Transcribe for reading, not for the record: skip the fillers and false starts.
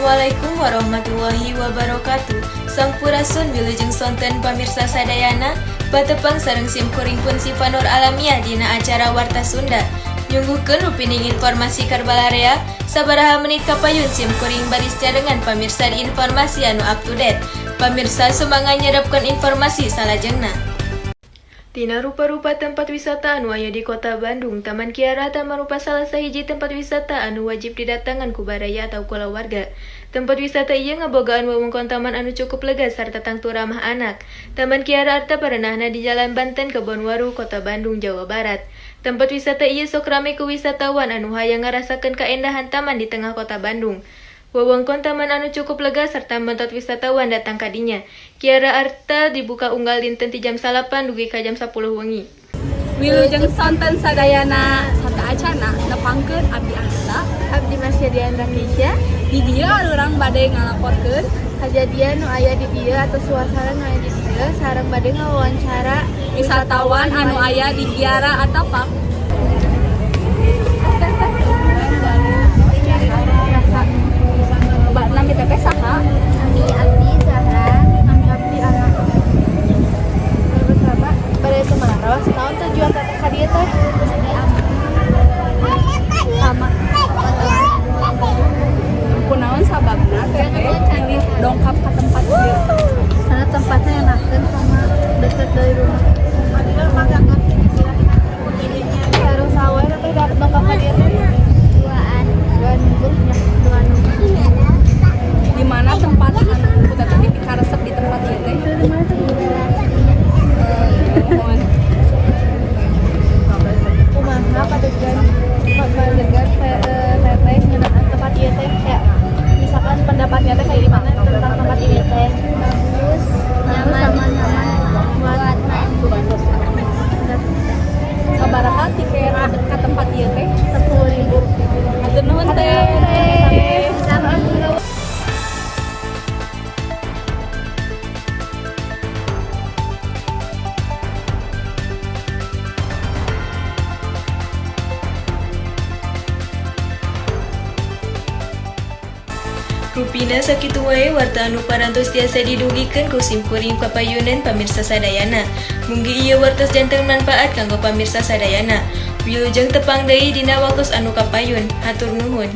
Assalamualaikum warahmatullahi wabarakatuh. Sampurasun, wilujeng sonten pamirsa sadayana. Patepang sareng sim kuring pun Sifa Nur Alamiah dina acara Warta Sunda. Nyuguhkeun rupining informasi keur balarea. Sabaraha menit kapayun sim kuring baris dengan pamirsa di informasi anu up to date. Pamirsa, sumangga nyerapkeun informasi salajengna. Tina rupa-rupa tempat wisata anu aya di Kota Bandung, Taman Kiara Arta marupa salah sahiji tempat wisata anu wajib didatangan ku baraya atau kulawarga. Tempat wisata ieu ngabogaan wewengkon taman anu cukup lega sarta tangtu ramah anak. Taman Kiara Arta parenahna di Jalan Banten, Kebonwaru, Kota Bandung, Jawa Barat. Tempat wisata ieu sok rame ku wisatawan anu hayang ngarasakeun kaendahan taman di tengah Kota Bandung. Wewengkon taman anu cukup lega serta mentot wisatawan datang kadinya. Kiara Arta dibuka unggal dinten ti jam 9 dugi ka jam 10 wengi. Wilujeng sonten sadayana, sateuacana nepangkeun abdi Anissa. Abdi Masya Diandra Keisha. Di dieu urang bade ngalaporkeun kejadian nu aya di dieu atau suasana nu aya di dieu sareng bade ngawawancara wisatawan anu aya di Kiara Arta Park. Nami teteh saha? Nami abdi Zahra. Nami abdi Ana. Bapak bade tumaros, naon tujuan teteh ka dieu teh? Sama. Kunaon sababna teteh pilih dongkap ka tempat ieu? Karena tempatnya enakeun sama dekat dari rumah. Sareng saha teteh dongkap ka dieu teh? Duaan. 2 minggu nya, 2 minggu. Di mana tempat anu ku teteh dipikaresep di tempat ieu teh? Mohon. Kumaha padegan padegan teteh ngeunaan tempat ieu teh, kayak misalkan pendapatnya teh kayak gimana tentang tempat ini teh? Bagus, nyaman, sama nyaman buat main. Sabaraha tiket ka tempat ieu teh? 10.000. Hatur nuhun, teh. Sama. Rupina sakitu wae warta anu parantos tiasa didugikeun ku simkuring papayunan pamirsa sadayana. Munggi ieu wartos janten manfaat kanggo pamirsa sadayana. Wilujeng tepang deui dina waktos anu kapayun. Hatur nuhun.